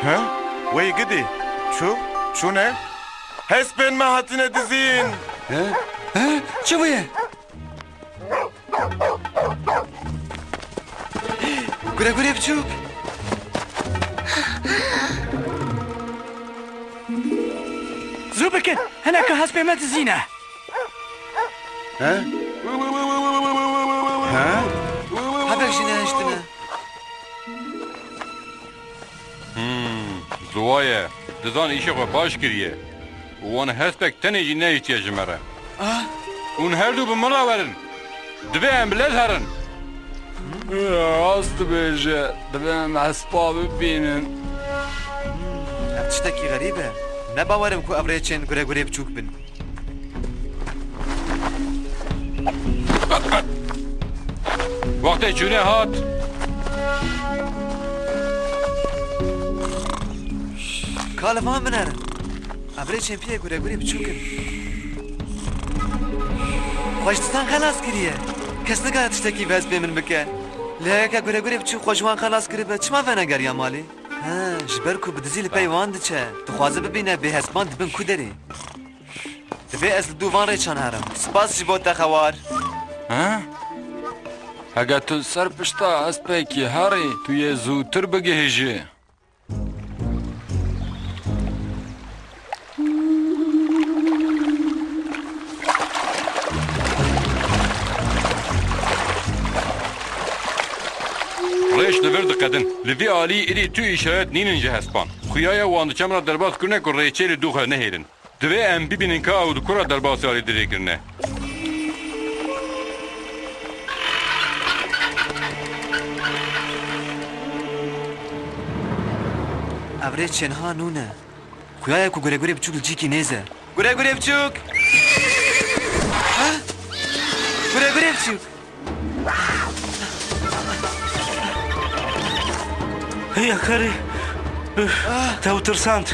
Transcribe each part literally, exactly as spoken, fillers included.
He? Wey gidî. Çû? Çûne? Hespên me hatine dizîn. He? He? Çi bûye? Gure gure biçûk. Zû bikin, hineke hespê me dizîne. He? He? Hebek jî nehiştine. Hmm, ziwa ye. Dizan îşê xwe baş kiriye. Û wan hespek tenê jî nehiştiye ji me re. Ah. Hûn her du bi min re werin. Divê em bi lez herin. Rast dibêje. Divê em hespa bibînin. Ev tiştekî xerîb e. Ne bawer im ku ev rêçên gure gurê biçûk bin. Wextê çûnê hat. Ka li van binerin. Ev rêçên piyê guregurê biçûk in. Xwe ji dizan xelas kiriye. Kes nikare tiştekî bi hespê min bike. Lê heke guregurê biçûk xwe ji wan xelas kiribe, çima venegeriya malê? He, ji ber ku bi dizî li pey wan diçe. Dixwaze bibîne bêhespan dibin ku derê. Divê ez li dû van rêçan herim. Spas ji bo te, xewar. He? Heke tu ser pişta hespekî herî, tu yê zûtir bigihîjî. Rêç li vir diqedin. Li vî alî irî tu îşaret nînin ji hespan. Xuya ye wan di çem re derbas kirine ku rêçê li dû xwe nehêlin. Divê em bibînin ka ew di kura derbasî alî dirê kirine. Ev rê çênha nû ne. Xuya ye ku guregurê biçûk li cîkî nêze. Guregurê biçûk! Ha? Guregurê biçûk! Hey Yakarî! Üf, ah, te tirsand.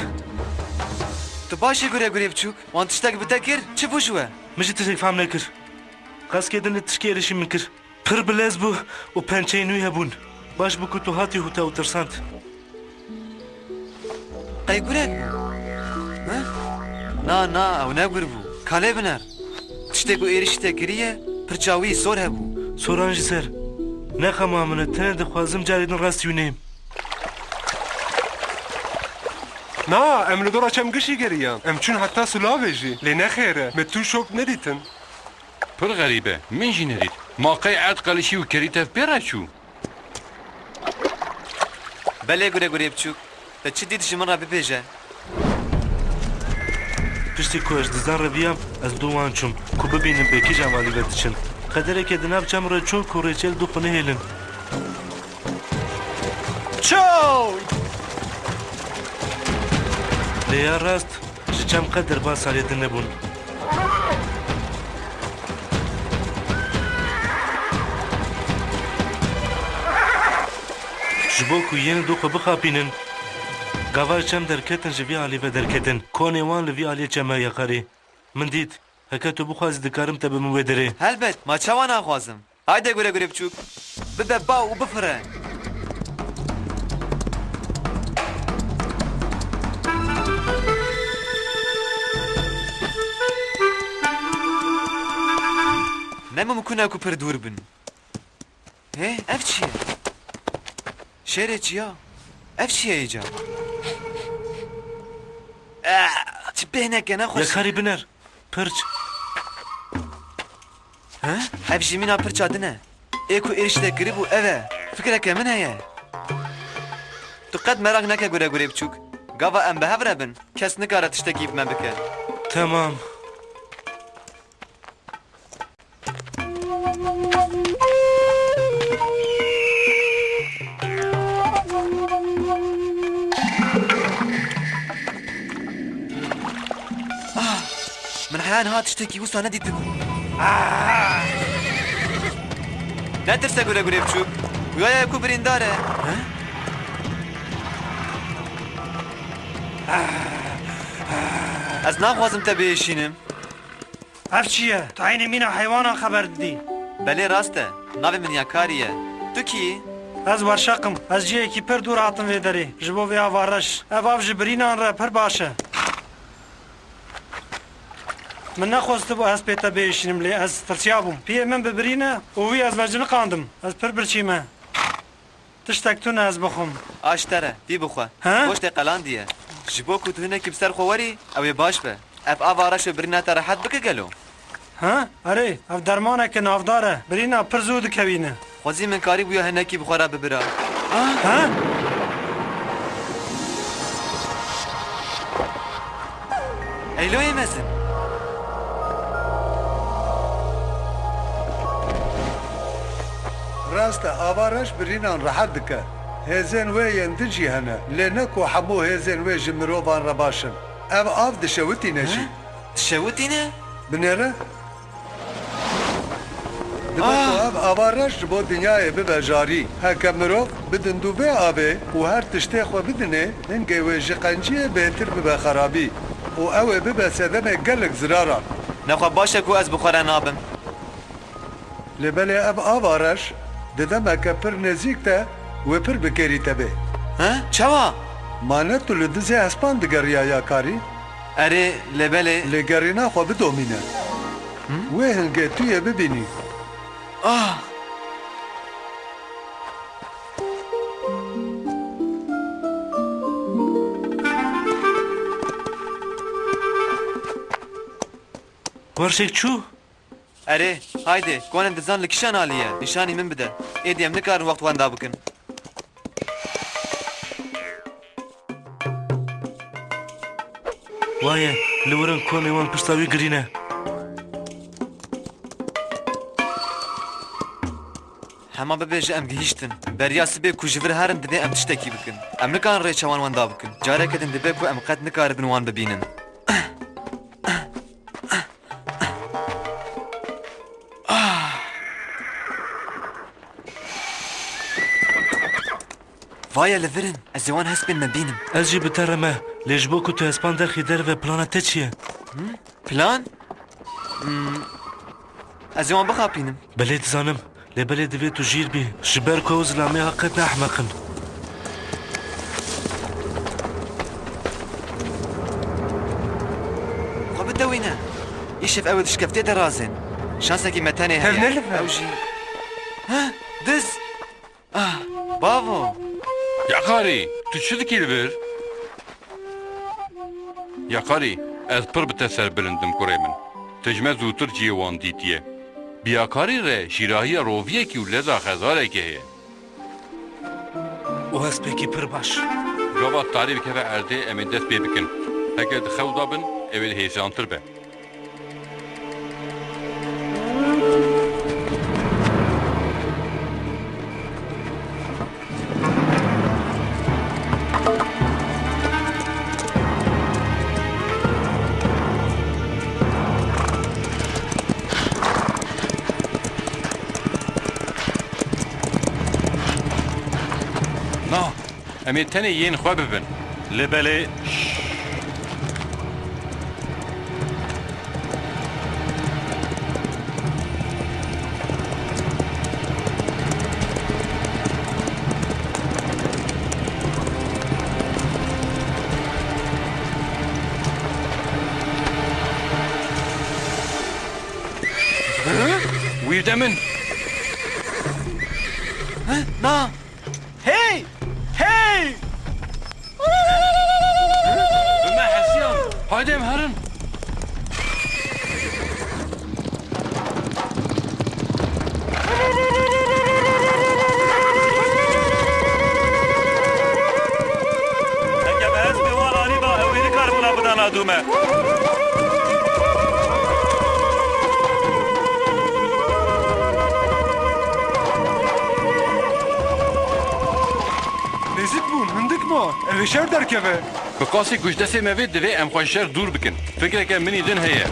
Tu baş î guregurê biçûk? Wan tiştek bi te kir? Çi bû ji we? Min jî tiştek fam nekir. Qeskê din li tişkê êrişî min kir. Pir bi lez bû û pençeyên wî hebûn. Baş bû ku tu hatî û te tirsand. Qey gurek bû? He? Na, na, ew ne gur bû. Ka lê biner. Tiştê ku êrişî te kiriye, pirça wî sor hebû. Soran ji ser. Ne xema min e, tenê dixwazim carê din rastî wî neyim. Na, em li dora çem gişî geriyan. Em çûn heta Sulavê jî. Lê ne xêr e. Me tu şop nedîtin. Pir xerîb e. Min jî nedît. Ma qey erd qelişî û kerî tev pê re çû? Belê guregurê biçûk. Te çi dît ji min re bibêje. Piştî ku ez dizan reviyam, ez dû wan çûm, ku bibînim bê kîjan alî ve diçin. Qedereke di nav çem re çûn ku rêçel dû xwe nehêlin. Çaw! Lê ya rast, ji çem qet derbas aliyê din nebûn. Ji bo ku yên dû xwe bixapînin, gava çem derketin ji vî alî ve derketin. Konê wan li vî aliyê çem e Yakarî. Min dît. Heke tu bixwazî dikarim te bibim wê derê. Helbet, ma çawa naxwazim? Hayde gure gure biçûk. Bibe ba û bifire. Ne mimkun e ku pir dûr bin. Hê, ev çi ye? Şêrê çiya? Ev çi ye îca? Eh, çi bêhneke ne xweş. Yakarî biner. Pirç. He? Ev jî mîna pirça din e. Ê ku êrîş te kiribû ev e. Fikreke min heye. Tu qet meraq neke gure gurê biçûk. Gava em bi hev re bin, kes nikare tiştekî bi me bike. Temam. Ah! Min heya niha tiştekî wisa nedîtibû. Ah! Netirse gure gurê biçûk. Xuya ye ku birîndar e. He? Ez naxwazim te biêşînim. Ev çi ye? Tu eynî mîna heywanan xeber didî. Belê rast e. Navê min Yakarî ye. Tu kî yî? Ez werşeq im. Ez cihekî pir dûr hatim vê derê. Ji bo vê ava reş. Ev av ji birînan re pir baş e. Min nexwestibû ez pê te bihişînim, lê ez tirsiyabûm. Piyê min bi birîn e û wî ez veciniqandim. Ez pir birçî me. Tiştek tune ez bixwim. A ji te re, tî bixwe. He? Goştê qelandiye. Ji bo ku tu hinekî bi ser xwe werî, ew ê baş be. Ev ava reş û birîna te rehet bike gelo? Ha? Erê, ev dermaneke navdar e. Birîna pir zû dikewîne. Xwezî min karîbûya hinekî bi xwe re bibira. Ha? Eyloyê mezin. Rast e, ava reş birînan rehet dike. Hêzên wê yên din jî hene. Lê ne ku hemû hêzên wê ji mirovan re baş in. Ev av dişewitîne jî. He? Dişewitîne? Binêre. Dibe ku Ah! ev ava reş ji bo dinyayê bibe jarî. Heke mirov bidin dû vê avê û her tiştê xwe bidinê, hingê wê ji qenciyê bêtir bibe xerabî û ew ê bibe sedemê gelek ziraran. Nexwe baş e ku ez bi xwe re nabim. Lê belê ev ava reş di demeke pir nêzîk de wê pir bi kêrî te bê. He? Çawa? Ma ne tu li dizê hespan digeriya ya karî? Erê, lê belê. Lê gerîna xwe bidomîne. Hı? Wê hingê tu yê bibînî. Ah! Werşek çû? Erê, haydi, konin dizan li kişan aliye, nîşanî min bide. Êdî em nikarin wext wenda bikin. Waye, li wir in komê wan pişta wî girîne. Hema bibêje em gihîştin. Beriya sibê ku ji vir herin divê em tiştekî bikin. Em nikarin rêça wan wenda bikin. Careke din dibe ku em qet nikaribin wan bibînin. Vaye li vir in, ez ê wan hespên me bînim. Ez jî bi te re me, lê ji bo ku tu hespan derxî derve plana te çi ye? Hı? Plan? Hmm, ez ê wan bixapînim. Belê dizanim, lê belê divê tu jîr bî, ji ber ku ew zilamê heqet ne ehmeq in. Xwe bidewîne. Îşev ew ê di şkeftê de razên. Şansekî me tenê heye. Hev ne li vir? Ew jî. Heh, diz! Ah, bavo! Yakarî, tu çi dikî li vir? Yakarî, ez pir bi te serbilind im kurê min. Tu ji me zûtir cihê wan dîtiye. Bi Yakarî re jîrahiya roviyekî û leza xezarekê heye. Û hespekî pir baş. Gava tarî bikeve erdê, em ê dest pê bikin. Heke di xew de bin, ew ê hêsantir be. Na, em ê tenê yên xwe bibin. Lê belê. Wî de min. He? Na. Hey! Hey! Bi me hesiyan. Haydi em herin. Heke me hespê wan anîba, ew ê nikarin bila bidana dû me. Nêzîk bûn, hindik ma, ew ê şer derkeve. Bi qasî ku ji destê me vê divê em xwe ji şer dûr bikin. Fikreke min î din heye.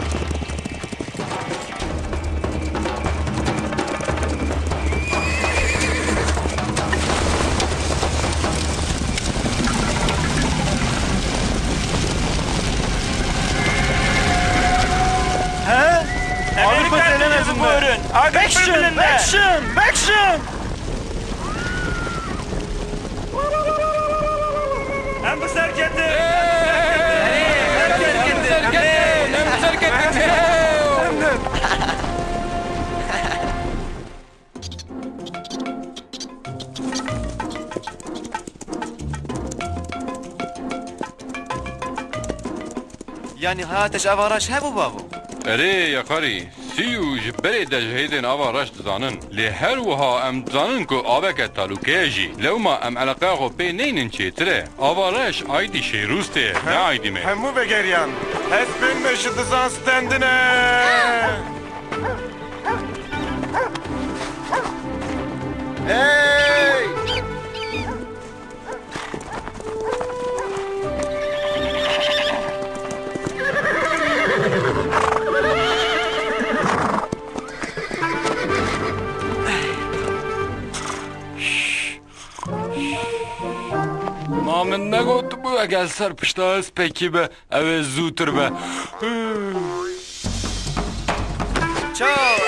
He? Avrupa denemezin mi? Buyurun. Action, action, action. Yanî haya te ji ava reş hebû, bavo? Erê, Yekarî, sî û ji berê de ji hêdên ava reş dizanin. Lê her wiha em dizanin ku aveke talûke ye jî. Lewma em eleqeya xwe pê neynin çêtir e. Ava reş aîdî Şêrûstê ye, ne aîdî me. Hemû vegeriyan. Hespên me ji dizan stendine. Hey! Ma min negotibû, eger ser pişta hespekî be, ew ê zûtir be. Çaw!